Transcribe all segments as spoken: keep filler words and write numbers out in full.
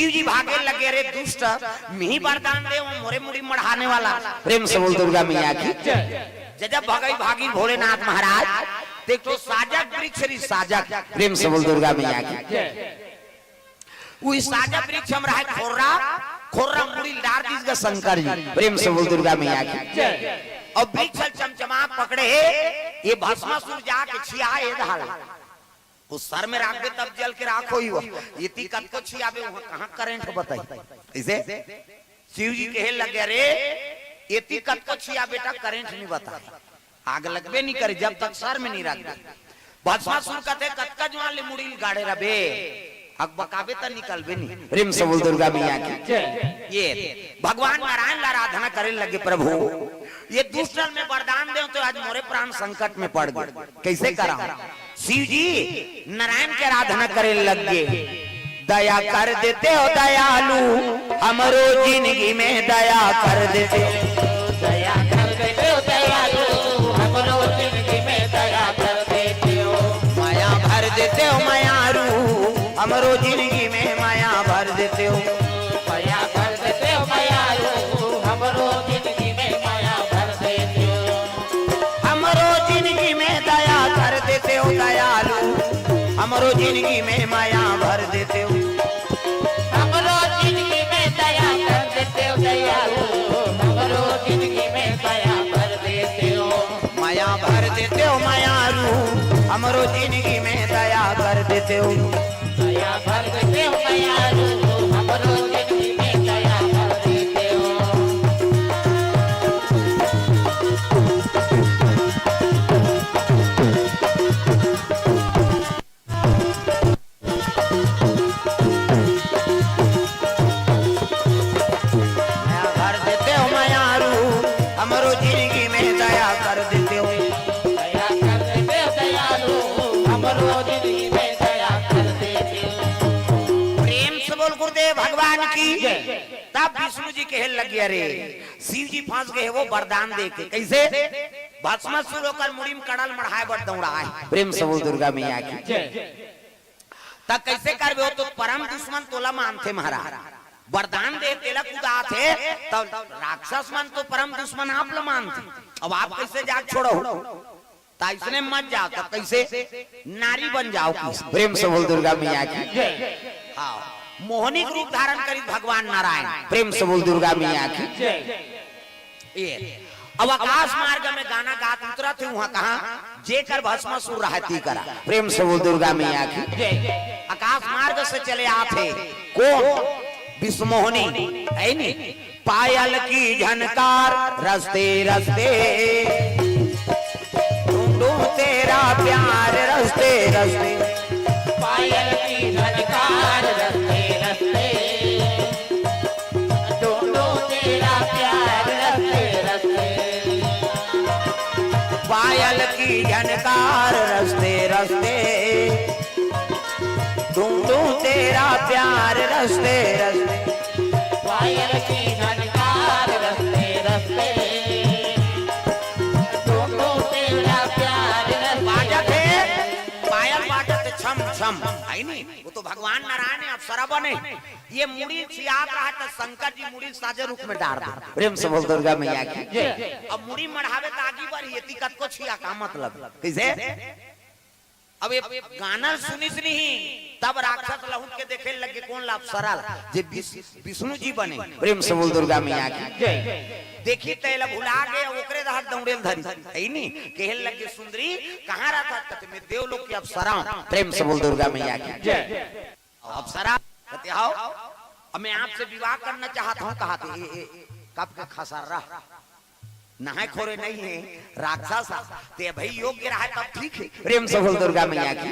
शिव जी भागे लगे, "रे दुष्ट, मिही वरदान दे, वो मोरे मुड़ी मढ़ाने वाला।" प्रेम से बोल दुर्गा मैया की। जय। जब भगई भागी भोलेनाथ महाराज, देख तो साजक वृक्ष री साजक। प्रेम से बोल दुर्गा मैया की। जय। उही साजक वृक्ष हम रहे खोर्रा, खोर्रा मुड़ी डार दीस गा शंकर जी। प्रेम से बोल दुर्गा मैया की। जय। अउ वृक्ष ल चमचमा पकड़े हे, ये भस्मासुर जाके छिया हे धाल। वो सर में राखबे तब जल के राख होही वो। एती कतको छियाबे, वहाँ कहाँ करंट बताही? कइसे? शिव जी कहे लगे, "रे, एती कतको छिया बेटा, करंट नहीं बताही। आग लगबे नहीं करे जब तक सर में नहीं राखबे।" भस्मासुर कथे, "कतका जुवार ले मुड़ी ल गाड़े रबे, अकबकाबे त निकलबे नहीं।" प्रेम से बोल दुर्गा मैया की। जय। ये भगवान नारायण ला आराधना करे लगे, "प्रभु, ये दुष्ट ल मैं वरदान देंव तो आज मोरे प्राण संकट में पड़ गे, कइसे करांव?" शिव जी नारायण के आराधना करे लग गे। "दया कर देते हो दयालु, हमरो जिंदगी में दया कर देते हो।" दया कर देते हो दयालु, हमरो जिंदगी में दया कर देते हो। मया भर देते हो मयारू, हमरो जिंदगी में मया भर देते हो। मया भर देते हो मयारू, हमरो जिंदगी में मया भर देते हो। हमरो जिंदगी में दया कर देते हो दयालु, हमरो जिंदगी में मया भर देते हो। हमरो जिंदगी में दया कर देते हो दयालु, हमरो जिंदगी में दया भर देते हो। मया भर देते हो मयारू, हमरो जिंदगी में दया कर देते हो। दया भर देते हो मयारू, हमरो जिंदगी में दया भर देते हो। दया कर देते हो मयारू, हमरो जिंदगी में दया कर देते हो। दया कर देते हो दयालु, हमरो जिंदगी में दया कर देते हो। प्रेम से बोल गुरुदेव भगवान की। जय। तब विष्णु जी कहे लगे, "अरे, शिव जी फंस गए वो वरदान दे के।" कइसे? भस्मासुर ओकर मुड़ी में कड़ा ल मढ़ाए बर दौड़ाए। प्रेम से बोल दुर्गा मैया की। जय। त कइसे करबे? वो तो परम दुश्मन तोला मानथे महाराज, वरदान दे तेला कुदाथे, त राक्षस मन तो परम दुश्मन आप ल मानथे। अब आप कइसे जाके छोड़ो? त अइसने मत जाओ, त कइसे? नारी बन जाओ। प्रेम से बोल दुर्गा मैया की। हाँ, मोहनी के रूप धारण करी भगवान नारायण। प्रेम से बोल दुर्गा मैया की। ये, अब आकाश मार्ग में गाना गात उतरत हे, उहाँ कहाँ जेकर भस्मासुर रहती करा। प्रेम से बोल दुर्गा मैया की। आकाश मार्ग से चले आथे कौन? विश्वमोहनी, है नी? पायल की झनकार रस्ते रस्ते, ढूंढूं तेरा प्यार रस्ते रस्ते। पायल की झनकार रस्ते रस्ते, ढूंढूं तेरा प्यार रस्ते रस्ते। पायल की झनकार रस्ते रस्ते, ढूंढूं तेरा प्यार रस्ते रस्ते। पायल की झनकार रस्ते रस्ते, ढूंढूं तेरा प्यार रस्ते। बाजत हे, पायल बाजत हे छम छम, है नी? वो तो भगवान नारायण हे, अप्सरा बने। ये मुड़ी छियात रहा त शंकर जी मुड़ी साजे रूप में डार दे। प्रेम से बोल दुर्गा मैया की। अब मुड़ी मढ़ावे त आगी बर ही, एती कतको छिया का मतलब? कइसे? अब ये गाना सुनिस नहीं, तब राक्षस लहुट के देखे लगे कौन ला? अप्सरा ला, जे विष-, विष्णु जी बने। प्रेम से बोल दुर्गा मैया की। देखी तेला भुला गे, ओकरे डहर दौड़े ल धरी। है नी? कहे लगे, "सुंदरी, कहाँ रहत हस?" कथे, "मैं देवलोक की अप्सरा हूँ।" प्रेम से बोल दुर्गा मैया की। अप्सरा, कथे, "हव, अब मैं आपसे विवाह करना चाहत हूँ।" कहा थे, "ए, ए, कब के खसर्रा? नहाए खोरे नहीं हे, राक्षस हे, ते भाई योग्य रहा तब ठीक हे।" प्रेम से बोल दुर्गा मैया की।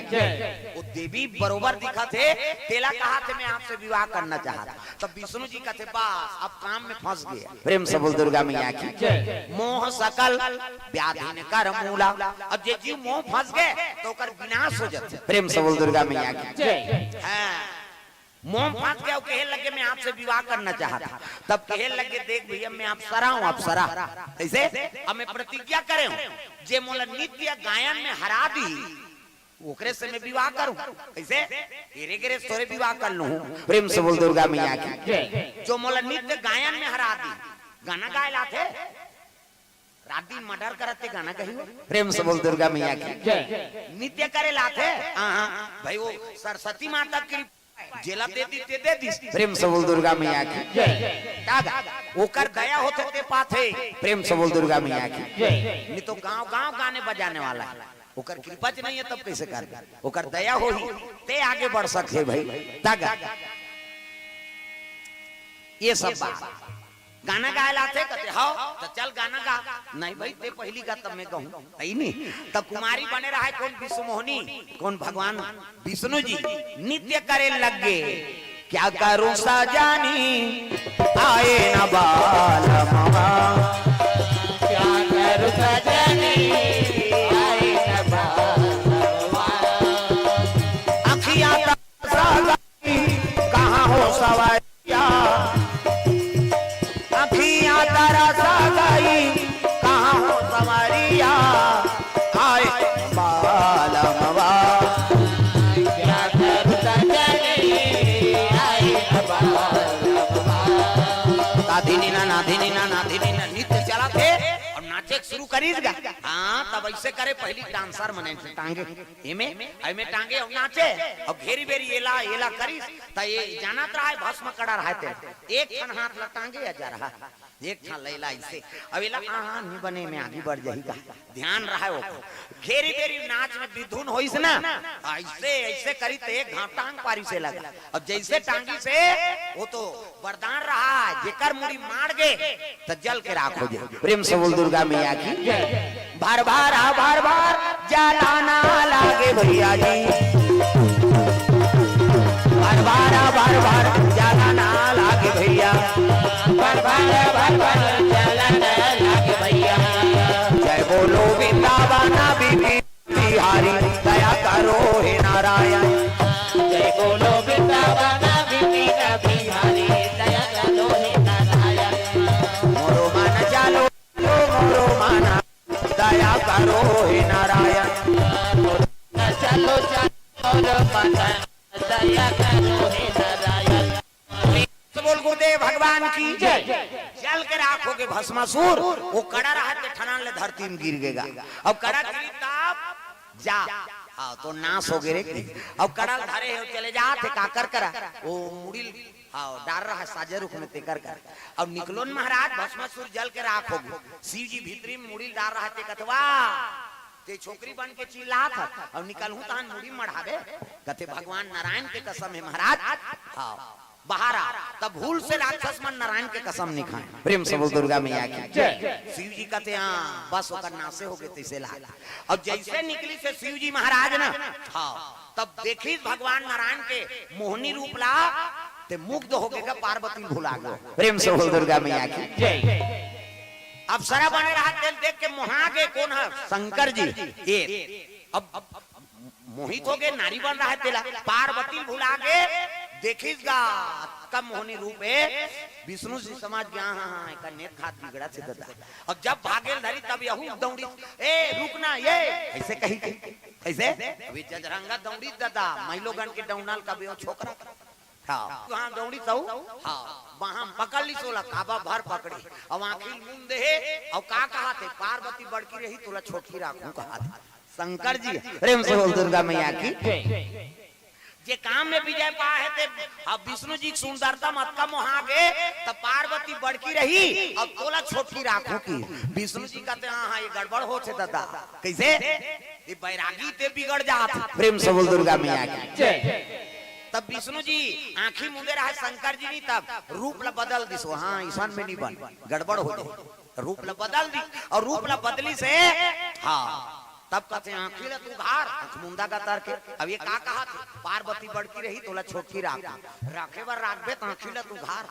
वो देवी बरोबर दिखत हे, तेला कहा थे, "मैं आपसे विवाह करना चाहत हूँ।" तब विष्णु जी कथे, "बस, अब काम में फंस गया।" प्रेम से बोल दुर्गा मैया की। मोह सकल व्याधि न कर मूला। अब जे जीव मोह फंस गए, त ओकर विनाश हो जाथे। प्रेम से बोल दुर्गा मैया की। हाँ। मोह फंस गए, कहे लगे, "मैं आपसे विवाह करना चाहत हूँ।" तब कहे लगे, "देख भैया, मैं अप्सरा हूँ, अप्सरा।" कइसे? अब मैं प्रतिज्ञा करे हूँ, जे मोला नृत्य गायन में हरा दी, ओकरे से मैं विवाह करूं। कैसे? तेरे गेरे तोरे विवाह कर लूं। प्रेम से बोल दुर्गा मैया की। जो मोला नित्य गायन में हरा दी, गाना गाए लाथे, रात दिन मर्डर करत ते गाना गही हो। प्रेम से बोल दुर्गा मैया की। नित्य करे लाथे। हाँ, हाँ, भाई, वो सरस्वती माता की जेला दे दी, ते दे दी। प्रेम से बोल दुर्गा मैया की। तागा, ओकर दया होथे ते पाथे। प्रेम से बोल दुर्गा मैया की। नहीं तो गांव गांव गाने बजाने वाला है, ओकर कृपा च नहीं है, तब कैसे कर? ओकर दया होही, ते आगे बढ़ सकथे भाई। तागा, ये सब बात। गाना गाए लाथे, कथे, "हव, त चल गाना गा।" "नहीं भाई, ते पहिली गा, तब मैं गाहूं।" अई नहीं, त कुमारी बने रहे कोन? विश्वमोहिनी। कोन? भगवान विष्णु जी। नित्य करे लग गे, "क्या करूं सजनी, आए न बालमवा।" क्या करूं सजनी, आए न बालमवा। अखियां तरस गई, कहाँ हो सवरिया? अखियां तरस गई, कहाँ हो सवरिया? आए बालमवा। क्या करूं सजनी, आए बालमवा। ता धिनी ना, ना धिनी ना, ना धिनी ना, नित्य चलाथे अउ नाचे शुरू करिस गा। हाँ, तब ऐसे करे पहिली डांसर मने टांगे। एमे, एमे टांगे अउ नाचे, अउ घेरी बेरी एला, एला करिस, त ये जानत रहा है भस्म कड़ा रहा है ते। एक ठन हाथ ला टांगे या जा रहा, एक ठन लैला ऐसे, अब एला, हाँ, हाँ, नहीं बने, मैं आगे बढ़ जाही का। ध्यान रहा है वो। घेरी बेरी नाच में बिधुन होइस ना, ऐसे, ऐसे करी त एक घाव टांग पारी से लगा। अब जैसे टांगी से, वो तो वरदान रहा, जेकर मुड़ी मार गे, त जल के राख हो जाए। प्रेम से बोल दुर्गा मैया की। भर भर आ भर भर जलाना लागे भैया जी। भर भर आ भर भर जलाना लागे भैया। भर भर आ भर भर जलाना लागे भैया। जय बोलो वृंदावन बिहारी, दया करो हे नारायण। जय बोलो वृंदावन बिहारी, दया करो हे नारायण। मोरो मन चालो, मोरो मन, दया करो हे नारायण। चलो, चलो, मोरो मन, दया करो हे नारायण। बोल गुरुदेव भगवान की जय। जल के राख हो गे भस्मासुर, वो कड़ा रहा ते ठनान ले धरती में गिर गेगा। अब कड़ा गिरी तब जा, हाँ, तो नाश हो गे रे। अब कड़ा धरे हे, चले जाथे काकर करा, वो मुड़ी, हाँ, डार रहा साजे रुख में तेकर करा। अब निकलोन महाराज, भस्मासुर जल के राख हो गे, शिव जी भीतरी में मुड़ी डार रहा ते कथवा, ते छोकरी बन के चिल्लात ह, अब निकलहूं तहन मुड़ी मढ़ाबे, कथे भगवान नारायण के कसम हे महाराज, हाँ। बाहर आ, तब भूल से राक्षस मन नारायण के कसम नहीं खाए। प्रेम से बोल दुर्गा मैया की। जय। शिव जी कहते, "हाँ, बस ओकर नासे हो गे, तैसे ला।" अब जैसे निकली से शिव जी महाराज ना, हाँ, तब देखी भगवान नारायण के मोहनी रूप ला, ते मुग्ध हो गे का पार्वती भुला गे। प्रेम से बोल दुर्गा मैया की। जय। अप्सरा बने रहा, तेल देख के मोहा गे, कौन है? शंकर जी। ये अब मोहित हो गे, नारी बन रहा है तेला, पार्वती भुला गे, देखिस गा, अतका मोहनी रूप हे, विष्णु जी समझ गे, हाँ, हाँ, हाँ, एकर नेत खात बिगड़त हे ददा। अब जब भागेल धरी, तब यहू दौड़ी, "ए, रुक ना, ये," ऐसे कही के, ऐसे, अभी जजरंगा दौड़ी ददा, माई लोगन के डौनाल का बेओ छोकरा। हाँ। हाँ, दौड़ी तऊ, हाँ, बाहम पकड़ ली सोला, काबा भर पकड़ी, अब आँखी मूंद दे हे, अब का कहा थे, "पार्वती बड़की रही, तोला छोटकी राखू," कहा थे। शंकर जी, प्रेम से बोल दुर्गा मैया की। जे काम में विजय पाए हे ते, अब विष्णु जी के सुंदरता मत का मोहा गे, तब पार्वती बड़की रही, अब तोला छोटकी राखू की। विष्णु जी कहते, "हाँ, हाँ, ये गड़बड़ होथे दादा।" कैसे? ये बैरागी ते बिगड़ जात। प्रेम से बोल दुर्गा मैया की। जय। तब विष्णु जी आँखी मूंदे रहे, शंकर जी नहीं, तब रूप ला बदल दिस। हाँ, इसन में नहीं बन, गड़बड़ हो जाए। रूप ला बदल दी और रूप ला बदली से, हाँ, तब कहते हैं, "आँखी ला तू उघार, आँख मूंदा का तर के।" अब ये का कहा थे, "पार्वती बड़की रही, तोला छोटकी राख, राखे बर राखबे, तो आँखी ला तू उघार।"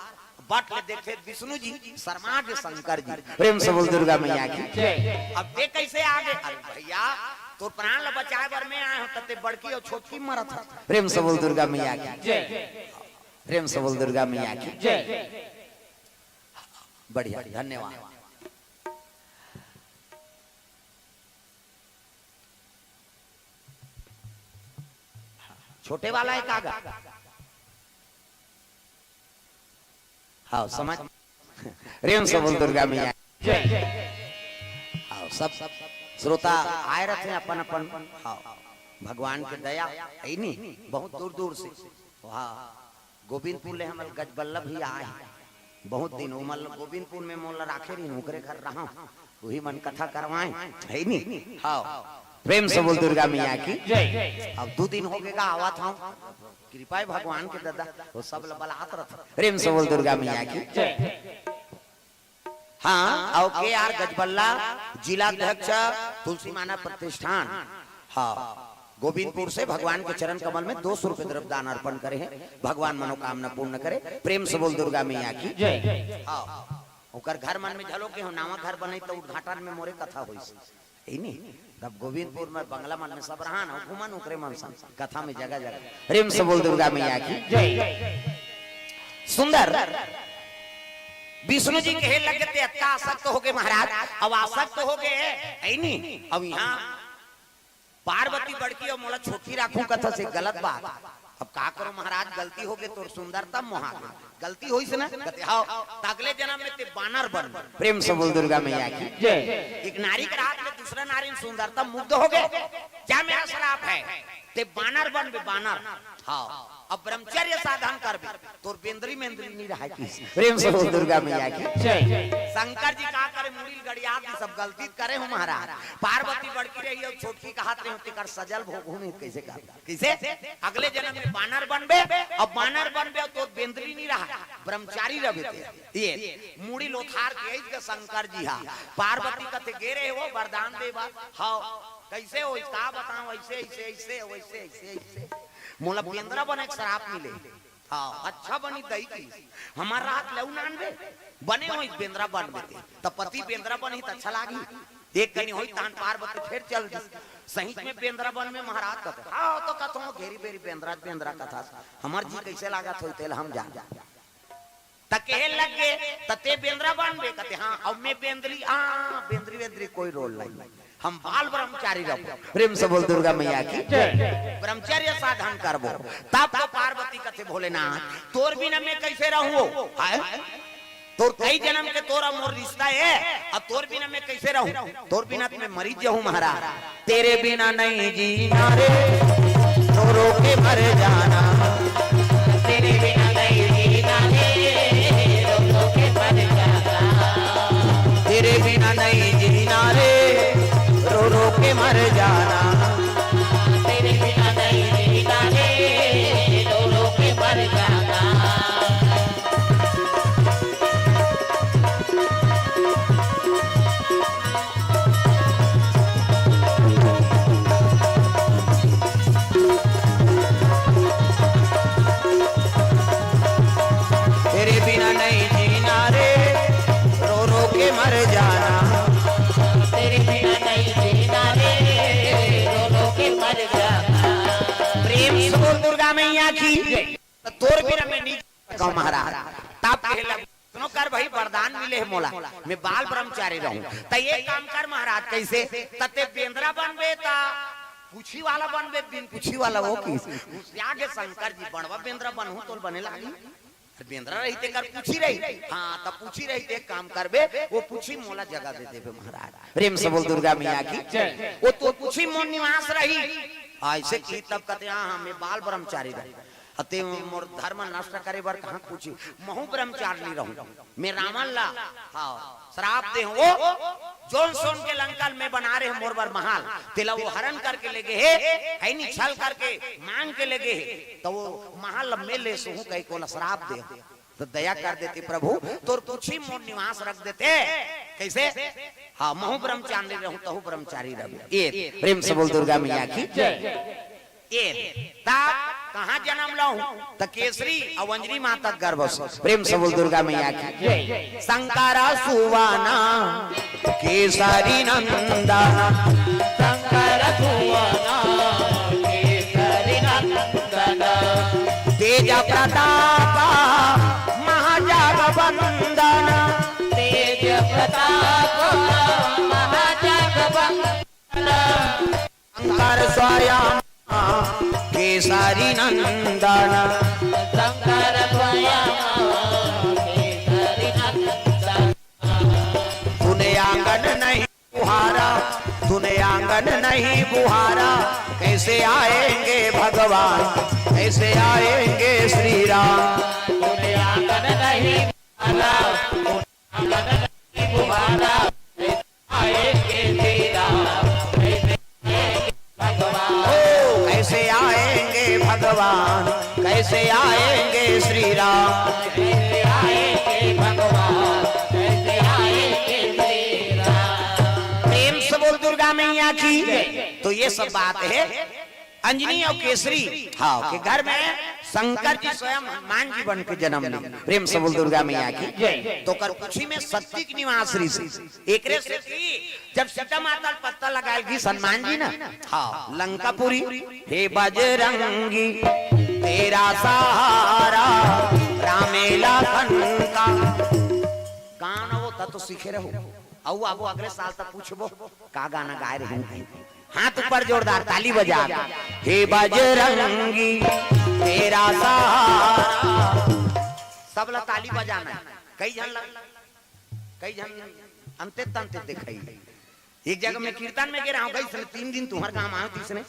बट ले देखे विष्णु जी, शर्मा गे शंकर जी। प्रेम से बोल दुर्गा मैया की। जय। अब ते कैसे आ गे? अरे भैया, तोर प्राण ला बचाए बर मैं आए हूँ, तब ते बड़की और छोटकी मरत है। प्रेम से बोल दुर्गा मैया की। जय। प्रेम से बोल दुर्गा मैया की। जय। बढ़िया, धन्यवाद। छोटे वाला है कागा? हाँ, समझ। प्रेम से बोल दुर्गा मैया। जय। हाँ, सब श्रोता आए रहते हैं अपन अपन। हाँ, भगवान के दया है नी, बहुत दूर दूर से। हाँ, गोविंदपुर ले हमर गजबल्लभ भी आए हैं। बहुत दिन उमर गोविंदपुर में मोला राखे रहिन, ओकरे घर रहा, वही मन कथा करवाए, है नी? हाँ, प्रेम से बोल दुर्गा मैया की। जय। अब दू दिन हो गएगा आवत हूँ, कृपा है भगवान के दादा, वो सब ल बलात रहत। प्रेम से बोल दुर्गा मैया की। जय। हाँ, और के आर गजबल्ला, जिला अध्यक्ष, तुलसी मानव प्रतिष्ठान। हाँ, गोविंदपुर से भगवान के चरण कमल में दो सौ रुपए द्रव्य दान अर्पण करे हैं। भगवान मनोकामना पूर्ण करे। प्रेम से बोल दुर्गा मैया की। जय। हाँ, ओकर घर मन में घलो के हो, नावा घर बने तो उद्घाटन में मोरे कथा होइस। यही नहीं, तब गोविंदपुर में बंगला मन में सब रहा ना, घूमन ओकरे मन संग कथा में जगह जगह। प्रेम से बोल दुर्गा मैया की। जय। सुंदर विष्णु जी कहे लगे, "ते अत्ता आसक्त हो गए महाराज, अब आसक्त हो गए, है नी? अब यहाँ पार्वती बड़की और मोला छोटकी राखू कथा से गलत बात। अब का करो महाराज, गलती हो गए, तोर सुंदरता मोहा गए, गलती होइस ना?" कहते, "हाँ।" "त अगले जन्म में ते बानर बन।" प्रेम से बोल दुर्गा मैया की। जय। एक नारी के रात में दूसरा नारी में सुंदरता मुग्ध हो गए, क्या मेरा श्राप है? ते बानर बन बे, बानर। हाँ, अब ब्रह्मचर्य साधन करबे, तोर बेंदरी मेंदरी नहीं रहा की। प्रेम से बोल दुर्गा मैया की। जय। शंकर जी का करे, मुड़ी ल गड़िया दी, सब गलती करे हो महाराज। पार्वती बड़की रही और छोटकी कहात रही, तेकर सजल भोग हूँ, कैसे कर, कैसे? अगले जन्म में बानर बनबे, अब बानर बनबे, तोर बेंदरी नहीं रहा, ब्रह्मचारी रहबे ते। ये मुड़ी लोथार के अइस के शंकर जी हा, पार्वती कथे गे रहे हो वरदान देवा, हाँ, कैसे हो, का बताऊं, ऐसे, ऐसे, ऐसे, वैसे, ऐसे, ऐसे। मोला बेंदरा बने के श्राप मिले। हाँ, अच्छा बनी दई की। हमार रात लेऊ नानबे, बने होई बेंदरा बनबे ते। त पति बेंदरा बनही त अच्छा लागी। एक कनी होई तहन पार्वती फेर चल दी। सही में बेंदरा बन में महाराज कथे, "हाँ, तो कथो घेरी बेरी बेंदरा, बेंदरा कथा। हमार जी कैसे लागत होई तेल हम जान।" त कहे लग गे, "त ते बेंदरा बनबे?" कथे, "हाँ।" "अब मैं बेंदरी, हाँ, बेंदरी वेंदरी कोई रोल नहीं, हम बाल ब्रह्मचारी रहबो।" प्रेम से बोल दुर्गा मैया की। जय। ब्रह्मचर्य साधन करबो। तब तो पार्वती कथे, "भोलेनाथ, तोर बिना मैं कैसे रहूं?" हाय? "तोर कई जन्म के तोरा मोर रिश्ता है, अब तोर बिना मैं कैसे रहूं? तोर बिना तो मैं मरी जाऊं महाराज।" तेरे बिना नहीं जीना रे, रो रो के मर जाना। तेरे बिना नहीं जीना रे, रो रो के मर जाना। तेरे बिना नहीं जीना रे, रो रो के मर जाना। तेरे बिना नहीं जीना रे, रो रो के मर जाना। तेरे बिना नहीं जीना रे, रो रो के मर जाना। तेरे बिना नहीं जीना रे, रो रो के मर जाना। प्रेम से बोल दुर्गा मैया की। त तोर बिना मैं नहीं जी सकंव महाराज। तब कहे लग, "सुनो कर भाई, वरदान मिले है मोला, मैं बाल ब्रह्मचारी रहूं। त ये काम कर महाराज।" "कैसे?" "त ते बेंदरा बनबे त पूछी वाला बनबे, बिन पूछी वाला।" वो की आगे शंकर जी, "बड़वा बेंदरा बनहूं तोल बने लागी?" अरे बेंदरा रही तेकर पूछी रही। हाँ, त पूछी रही ते एक काम करबे, वो पूछी मोला जगह दे देबे महाराज। प्रेम से बोल दुर्गा मैया की। जय। वो तो पूछी मोर निवास रही। ऐसे की तब कथे, "हाँ, हाँ, मैं बाल ब्रह्मचारी रहूं।" अते मोर धर्म नष्ट करे बर कहाँ पूछी, महू ब्रह्मचारिणी रहूं। मैं रावण ला, हाँ, श्राप दे हूं, वो जोन सोन के लंका ल मैं बना रहे मोर बर महाल, तेला वो हरण करके ले गे हे, है नी, छल करके मांग के ले गे हे, त वो महाल ल मैं ले सहूं कहिके ओला श्राप दे हूं। त दया कर देते प्रभु, तोर पूछी मोर निवास रख देते। कैसे? हाँ, महू ब्रह्मचारी रहूं, तहू ब्रह्मचारी रहबे। ए, प्रेम से बोल दुर्गा मैया की। जय। ए, तब कहाँ जन्म लहूं? त केसरी अउ अंजनी माता गर्भ से। प्रेम से बोल दुर्गा मैया की। जय। शंकर सुवना केसरी नंदन। शंकर सुवना केसरी नंदन। तेज प्रताप महाजगवंदन। तेज प्रताप महाजगवंदन। शंकर स्वयं के केसरी नंदन। शंकर स्वयं केसरी नंदन। तूने आंगन नहीं बुहारा, तूने आंगन नहीं बुहारा, कैसे आएंगे भगवान, कैसे आएंगे श्री राम। तूने आंगन नहीं बुहारा, तूने आंगन नहीं बुहारा, कैसे आएंगे श्री राम, कैसे आएंगे भगवान। ओ, कैसे आएंगे भगवान, कैसे आएंगे श्री राम, कैसे आएंगे भगवान, कैसे आएंगे श्री राम। प्रेम से बोल दुर्गा मैया की। तो ये सब बात है अंजनी और केसरी, हाँ, के घर में शंकर जी स्वयं हनुमान जी बन के जन्म लिए। प्रेम से बोल दुर्गा मैया की। जय। तो कर कुछी में सत्ती के निवास रहिस। एकरे सेती जब सीता माता ल पत्ता लगायल गिस हनुमान जी ना, हाँ, लंकापुरी, हे बजरंगी तेरा सहारा, रामे लखन का। गाना वो त तो सीखे रहो, अउ आबो अगले साल त पूछबो का गाना गाए रहे। हाथ ऊपर जोरदार ताली बजा, हे बजरंगी तेरा सहारा। सबला ताली बजाना। कई झन लग कई झन अंते तंते दिखाई। एक जगह में कीर्तन में गे रहा हूँ, गई सने तीन दिन तुम्हार काम आयो तीसने,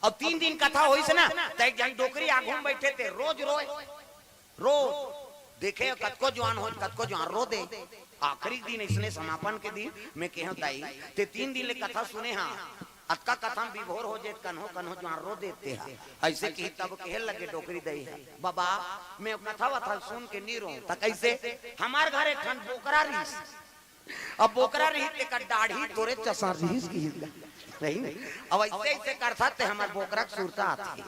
और तीन दिन कथा होइस ना, तो एक झन डोकरी आगू में बैठे थे, रोज रोए, रोज देखे, कतको जुआन हो, कतको जुआन रो दे। आखिरी दिन इसने समापन के दिन मैं कहे, दाई, ते तीन दिन ले कथा सुने हा, अतका कथा में विभोर हो जे, कन्हो कन्हो जुआन रो देते हा। ऐसे कही तब कहे लगे डोकरी दई हा, बाबा, मैं कथा वथा सुन के नी रो, त कैसे? हमार घर एक ठन बोकरा रहिस, अब बोकरा रही तेकर दाढ़ी तोरे चसा रहिस की रही नहीं। अब ऐसे ऐसे करथा ते हमर बोकरा के सुरता आथे।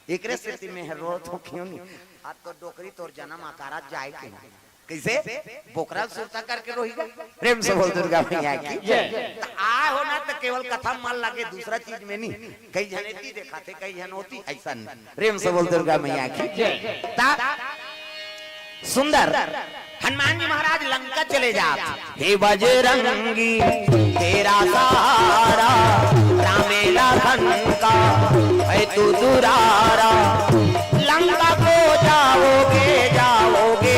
एकरे सेती में हर रोत हो क्यों नहीं? आज तो डोकरी तोर जन्म आकारा जाए के नहीं। कैसे? बोकरा के सुरता करके रोही गो। प्रेम से बोल दुर्गा मैया की। जय। त आ होना तो केवल कथा मन लगे, दूसरा चीज में नहीं। कई झन एती देखाथे, कई झन ओती, ऐसा नहीं। प्रेम से बोल दुर्गा मैया की। जय। ता सुंदर हनुमान जी महाराज लंका चले जात। हे बजरंगी तेरा सहारा, रामे लखन का है तू दुरारा। लंका को जाओगे, जाओगे,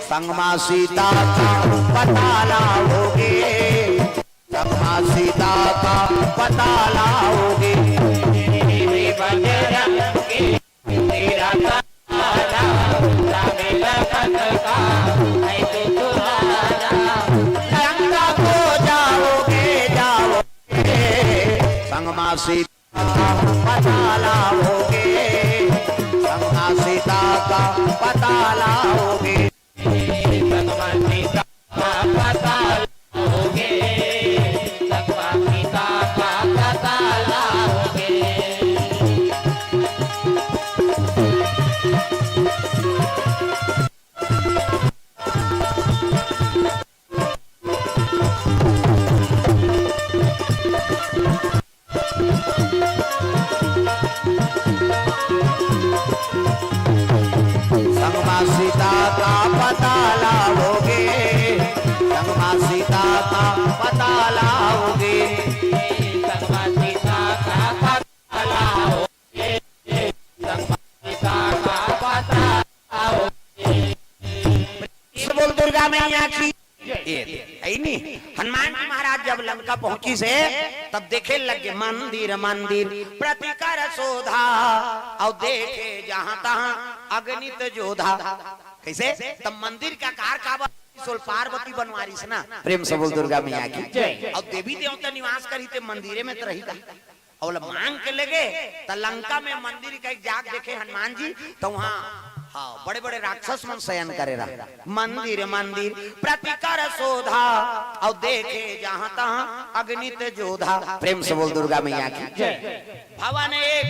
संग माँ सीता का पता लाओगे। संग माँ सीता का पता लाओगे। हे बजरंगी तेरा सहारा, रामे लखन का है तू दुलारा। लंका को जाओगे, जाओगे, संग माँ सीता का पता लाओगे, संग माँ सीता का पता लाओगे। संग माँ सीता का पता लाओगे, संग माँ सीता का पता लाओगे। संग माँ सीता का पता लाओगे, संग माँ सीता का पता लाओगे। संग माँ सीता का पता लाओगे, संग माँ सीता का पता लाओगे। बोल दुर्गा मैया की। ए, है नी? हनुमान जी महाराज जब लंका पहुंचिस हे, तब देखे लगे मंदिर मंदिर प्रति कर शोधा, अउ देखे जहां तहां अगणित जोधा। कैसे? तब मंदिर का कार काबर सोल पार्वती बनवारिस ना। प्रेम से बोल दुर्गा मैया की। जय। अउ देवी देवता निवास करी ते मंदिरे में तो रही का। अउ ओला मांग के लेगे, त लंका में मंदिर का एक जाग देखे हनुमान जी, त वहाँ, हाँ, बड़े-बड़े राक्षस मन शयन करे रहा। मंदिर, मंदिर, प्रति कर शोधा, अउ देखे जहाँ तहाँ अगणित जोधा। प्रेम से बोल दुर्गा मैया की। जय। भवन एक,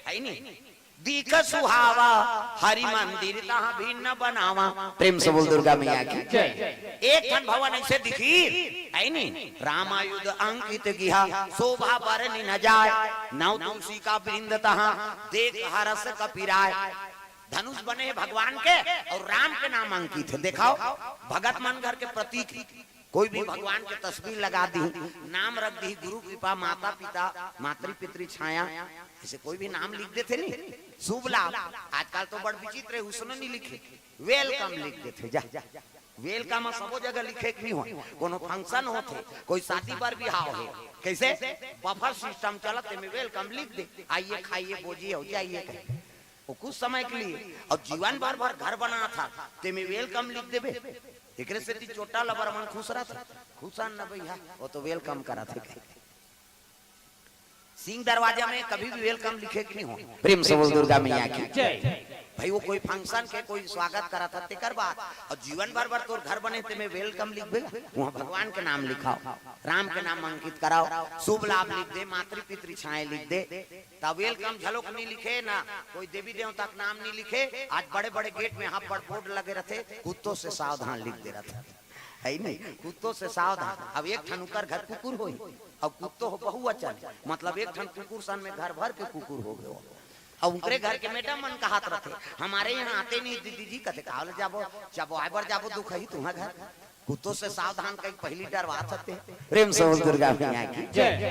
है नी? दिख सुहावा, हरि मंदिर तहाँ भिन्न बनावा। प्रेम से बोल दुर्गा मैया की। जय। एक ठन भवन ऐसे दिखी, है नी? रामायुध अंकित गिहा, शोभा बरनि न जाय। नव तुलसी का वृंद तहाँ, देख हरस कपि राय। धनुष बने हे भगवान के अउ राम के नाम अंकित हे। देखाव, भगत मन घर के प्रतीक। कोई भी भगवान के तस्वीर लगा दी, नाम रख दी, गुरु कृपा, माता पिता, मातृ पितृ छाया, जैसे कोई भी नाम लिख देथे नहीं, शुभ लाभ। आजकल तो बड़ विचित्र हे, उसने नहीं लिखे, वेलकम लिख देथे। जा, वेलकम सबो जगह लिखे के नहीं होय। कोनो फंक्शन होथे, कोई शादी बर बिहाव हे, कैसे बफर सिस्टम चलत, तेमे वेलकम लिख दे, आइए खाइए बोजिए हो जाइए कहे। वो कुछ समय के लिए, और जीवन भर भर घर बनात हे, तेमे वेलकम लिख देबे। एकरे सेती चोटा लबर मन खुश रहत, खुश हन न भैया, वो तो वेलकम करत हे कहे। सिंह दरवाजा में कभी भी वेलकम लिखे के नहीं होय। प्रेम से बोल दुर्गा मैया की। जय। भाई वो कोई फंक्शन के कोई स्वागत करत हे तेकर बात, और जीवन भर भर तोर घर बने तेमे वेलकम लिखबे, वहाँ भगवान के नाम लिखाव, राम के नाम अंकित कराव, शुभ लाभ लिख दे, मातृ पितृ छाए लिख दे। तब वेलकम झलोक नहीं लिखे ना, कोई देवी देवता के नाम नहीं लिखे। आज बड़े बड़े गेट में यहाँ पर बोर्ड लगे रहते, कुत्तों से सावधान लिख दे रहता है नहीं, कुत्तों से सावधान। अब एक ठन उकर घर कुकुर होई, अब कुत्तो हो बहुवचन, मतलब एक ठन कुकुर सन में घर भर के कुकुर हो गयो। अब उनकरे घर के मैडम मन कहत रहते, हमारे यहाँ आते नहीं दीदी जी, कथे कावल जाबो, जब आए बर जाबो दुख ही तुम्हारे घर। कुत्तों से सावधान कहीं पहली डरवात हते। प्रेम से बोल दुर्गा मैया की। जय।